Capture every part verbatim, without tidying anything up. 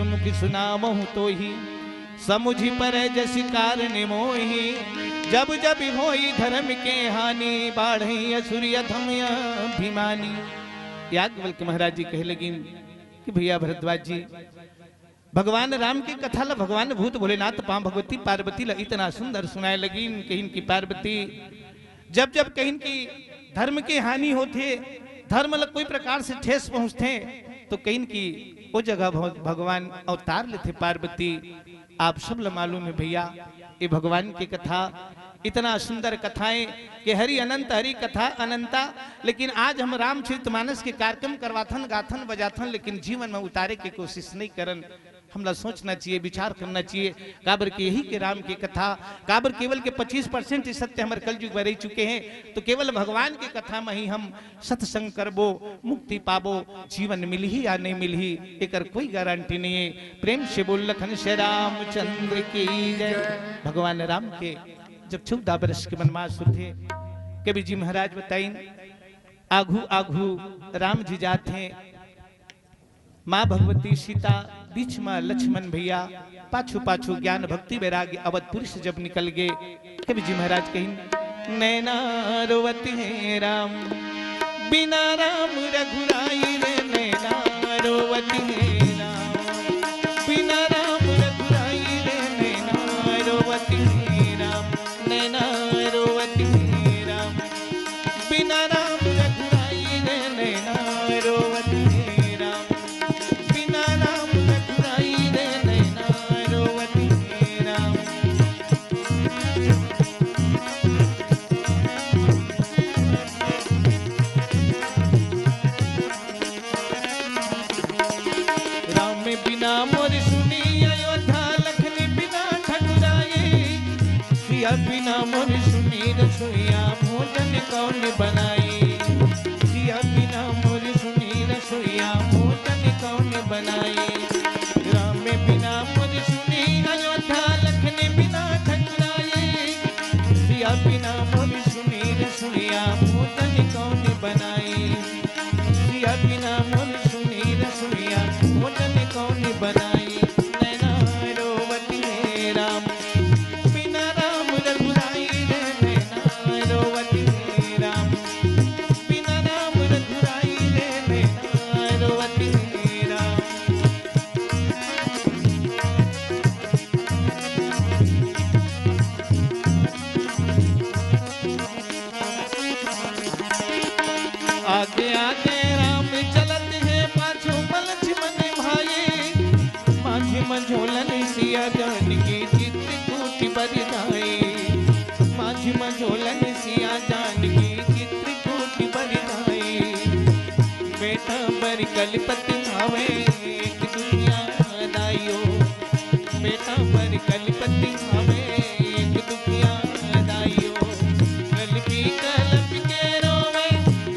मुख सुनावहु तोहि, समुझि परै जसि कारन मोहि। जब जब होई धर्म के हानि, बाढ़ै असुर अधम अभिमानी। याज्ञवल्क्य महाराज जी कहे लगिन कि भैया भरद्वाज जी, भगवान राम के कथा ला भगवान भूत भोलेनाथ पांव भगवती पार्वती ला इतना सुंदर सुनाए लगिन, कहिन कि पार्वती, जब जब कहिन कि धर्म के हानि होथे, धर्म ला कोई प्रकार से ठेस पहुंचथे, तो कहिन कि ओ जगह भग-, भगवान अवतार लेथे पार्वती। आप सब ला मालूम है भैया, ये भगवान की कथा, इतना सुंदर कथाएं कि हरि अनंत, हरि कथा अनंता। लेकिन आज हम रामचरित मानस के कार्यक्रम करवाथन, गाथन, बजाथन, लेकिन जीवन में उतारे के कोशिश नहीं करन। हमला सोचना चाहिए, विचार करना चाहिए, काबर के यही के राम के कथा, काबर केवल के पच्चीस परसेंट सत्य हमर कलयुग में रह चुके हैं, तो केवल भगवान के कथा में ही हम सत्संग करबो, मुक्ति पाबो, जीवन मिलही या नहीं मिलही, एकर कोई गारंटी नहीं है। प्रेम से बोल लखन श्री रामचंद्र की जय। भगवान राम के जब चौदह वर्ष के वनवास होथे, कवि जी महाराज बताइन, आघू आघू राम जी जात हैं, माँ भगवती सीता, बीच में लक्ष्मण भैया, पाछू पाछू ज्ञान भक्ति वैराग्य अवध पुरुष जब निकल गए, कवि जी महाराज कहिन, नैना रोवत है राम, बिना राम रघुराई रे, नैना रोवत है राम, बिना राम रघुराई रे, नैना रोवत है राम, नैना रोवत है राम, बिना राम रघुराई रे, नैना रोवत है राम, बिना राम रघुराई रे, नैना रोवत है राम। राम बिना मोर सुनी अयोध्या, लखन बिना ठकुराई। सिया बिना मोर सुनी रसोइया, भोजन कौन बनाई? सिया बिना मोर सुनी रसोइया, भोजन कौन बनाई? राम बिना मोर सुनी अयोध्या, लखन बिना ठकुराई। सिया बिना मोर सुनी रसोइया, भोजन कौन बनाई? सिया बिना मोर सुनी रसोइया, भोजन कौन बनाई? नैना रोवत है राम, बिना राम रघुराई रे, नैना रोवत है राम, बिना राम रघुराई रे, नैना रोवत है राम। आगे आगे राम चलत है, पाछू लक्ष्मण भाई। माझी मझोलन सिया जानकी, चित्रकूट बरदाई। माझी मझोलन सिया जानकी, चित्रकूट बरदाई। बेटा बर कलपति आवे, एक दुखिया दाइयो। बेटा बर कलपति आवे, एक दुखिया दाइयो। कलपी कलप के रोवे,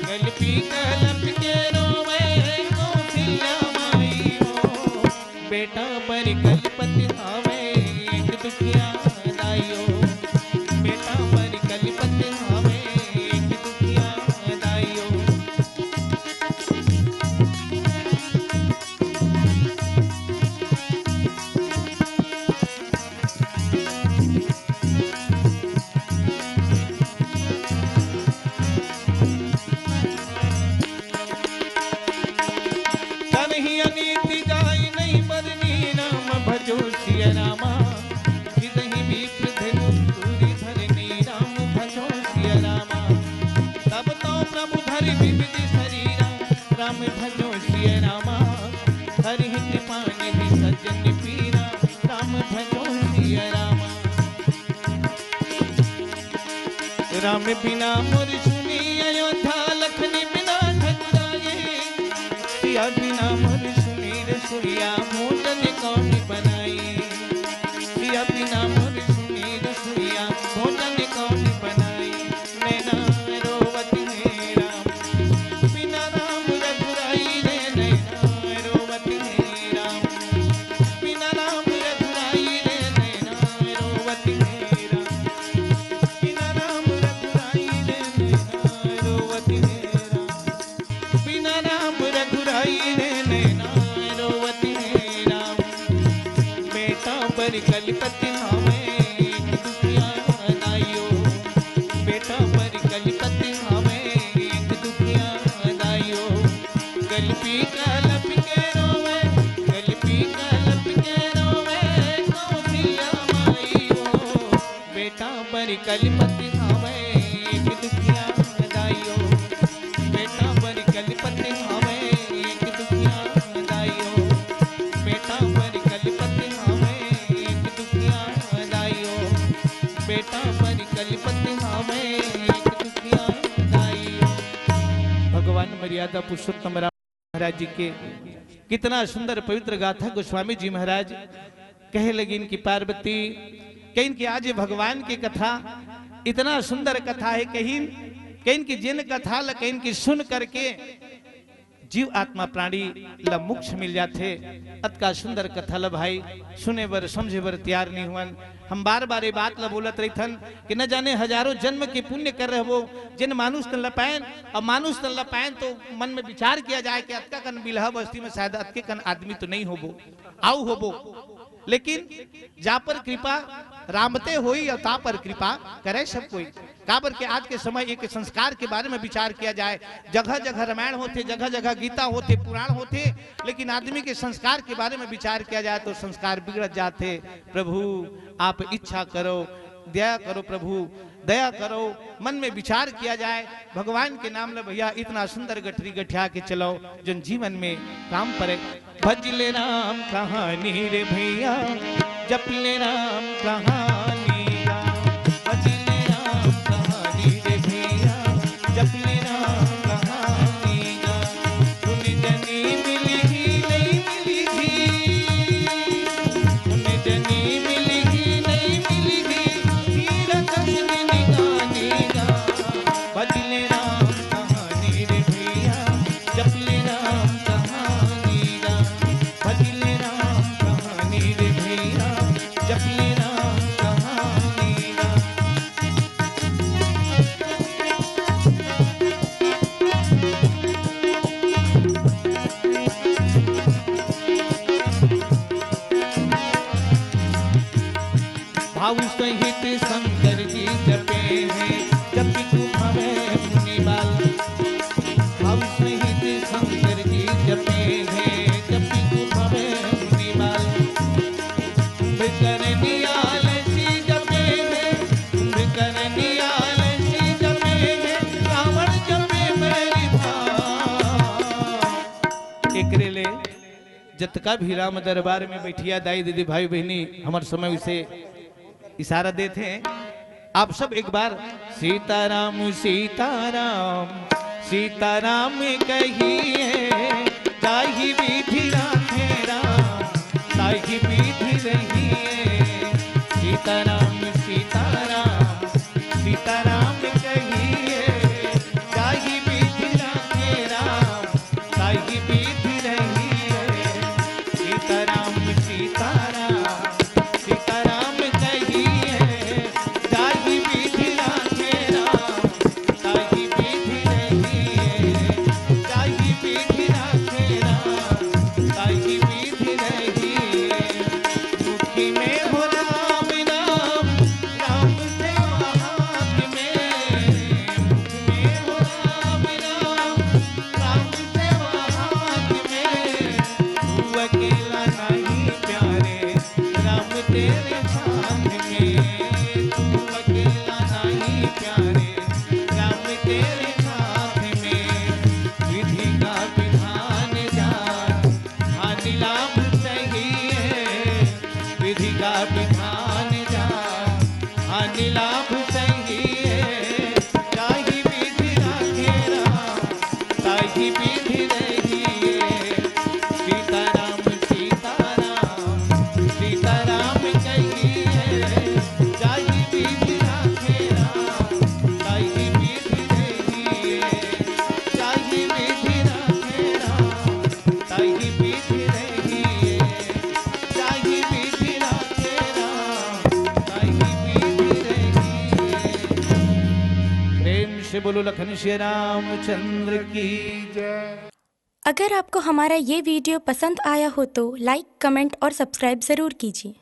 कलपी कलप के रोवे, कौशल्या माई हो। बेटा बर कलपति आवे, एक दुखिया दाइयो। बेटा बर कलपति आवे, एक दुखिया दाइयो। करही अनीति जाय नहीं बरनी, राम भजो सिय रामा। जितहि विप्र धनु सूरि धरनी, राम भजो सिय रामा। तब तो प्रभु धरि विविध शरीरा, राम भजो सिय रामा। हरि कृपा निधि सज्जन पीरा, राम भजो सिय रामा। राम बिना मोर सुनी अयोध्या, लखन बिना ठकुराई। सिया बिना मोर सुनी रसोइया, भोजन कौन बनाई? सिया बिना मोर सुनी रसोइया, भोजन कौन बनाई? नैना रोवत है राम, बिना राम रघुराई रे। नैना रोवत है राम, बिना राम रघुराई रे। नैना रोवत है राम, बिना राम रघुराई रे। नैना रोवत है राम, बिना राम रघुराई रे। नैना रोवत है राम, कलपी कलप के रोवे, कलपी कलप के रोवे, कौशल्या माई हो। बेटा बर कलपत हावय एक दुखिया दाई हो। बेटा बर कलपत हावय एक दुखिया दाई हो। बेटा बर कलपत हावय एक दुखिया दाई हो। बेटा बर कलपत हावय एक दुखिया दाई हो। भगवान मर्यादा पुरुषोत्तम राम महाराज जी के कितना सुंदर पवित्र गाथा गोस्वामी जी महाराज कहे लगिन कि पार्वती, कहिन कि आज ये भगवान की कथा इतना सुंदर कथा है, कहिन, कहिन कि जिन कथा ल कहिन कि सुन करके जीव आत्मा प्राणी ल मोक्ष मिल जाथे। अतका सुंदर कथा ल भाई सुने बर, समझे बर तैयार नहीं हुवन। हम बार बार ये बात ल बोलत रहिथन कि न जाने हजारों जन्म के पुण्य कर रहबो, जिन मानुष तन ल पाएन, और मानुष तन ल पाएन तो मन में विचार किया जाए कि अतका कन बिलहा बस्ती में शायद अतके कन आदमी तो नहीं होबो, आऊ होबो, लेकिन जा पर कृपा रामते होई और ता पर कृपा करे सब कोई। काबर के आज के समय एक संस्कार के बारे में विचार किया जाए, जगह जगह रामायण होथे, जगह जगह गीता होथे, पुराण होथे, लेकिन आदमी के संस्कार के बारे में विचार किया जाए तो संस्कार बिगड़त जाथे। प्रभु आप इच्छा करो, दया करो प्रभु, दया करो, मन में विचार किया जाए। भगवान के नाम ले भैया इतना सुंदर गठरी गठिया के चलो, जन जीवन में काम परे। भज ले राम कहानी रे भैया, जप ले राम कहानी गा। भज ले राम कहानी रे भैया, जप ले राम कहानी गा। धुन जनी मिलही नहीं मिलही, धुन जनी मिलही नहीं मिलही, तीरथ धुन निगानी गा। भज ले राम कहानी रे भैया, जप ले राम कहानी गा। भज ले राम कहानी रे भैया, जप ले राम कहानी गा। भाव सहित शंकर जी जपे हैं, जपि तू भवे मुनि बाल। भाव सहित शंकर जी जपे हैं, जपि तू भवे मुनि बाल। कुंभकर्ण आलसी जपे हैं, कुंभकर्ण आलसी जपे हैं, रावण जपे बैरी भाल। एकरे ले जतका भी राम दरबार में बैठिया दाई दीदी भाई बहिनी, हमर समय उसे इशारा देथे। आप सब एक बार सीताराम सीताराम सीताराम कहिए, ताहि विधि राखे राम, ताहि विधि रहिए। सीताराम सीताराम सीताराम कहिए, ताहि विधि राखे राम, ताहि विधि रहिए। सीताराम सीताराम सीताराम कहिए, ताहि विधि राखे राम, ताहि विधि रहिए। ताहि विधि राखे राम, ताहि विधि रहिए। मुखि में हो राम नाम, राम सेवा हाथ में। मुखि में हो राम नाम, राम सेवा हाथ में। तू अकेला नहीं प्यारे, राम तेरे साथ में। तू अकेला नहीं प्यारे, राम तेरे साथ में। विधि का विधान जा, हानि लाभ सही है। विधि का विधान जा, हानि लाभ सही है। ताहि विधि राखे राम, ताहि विधि रहिए। सीताराम सीताराम सीताराम कहिए, ताहि विधि राखे राम, ताहि विधि रहिए। ताहि विधि राखे राम, ताहि विधि रहिए। ताहि विधि राखे राम, ताहि विधि रहिए। प्रेम से बोलो लखन श्री रामचंद्र की जय। अगर आपको हमारा ये वीडियो पसंद आया हो तो लाइक, कमेंट और सब्सक्राइब ज़रूर कीजिए।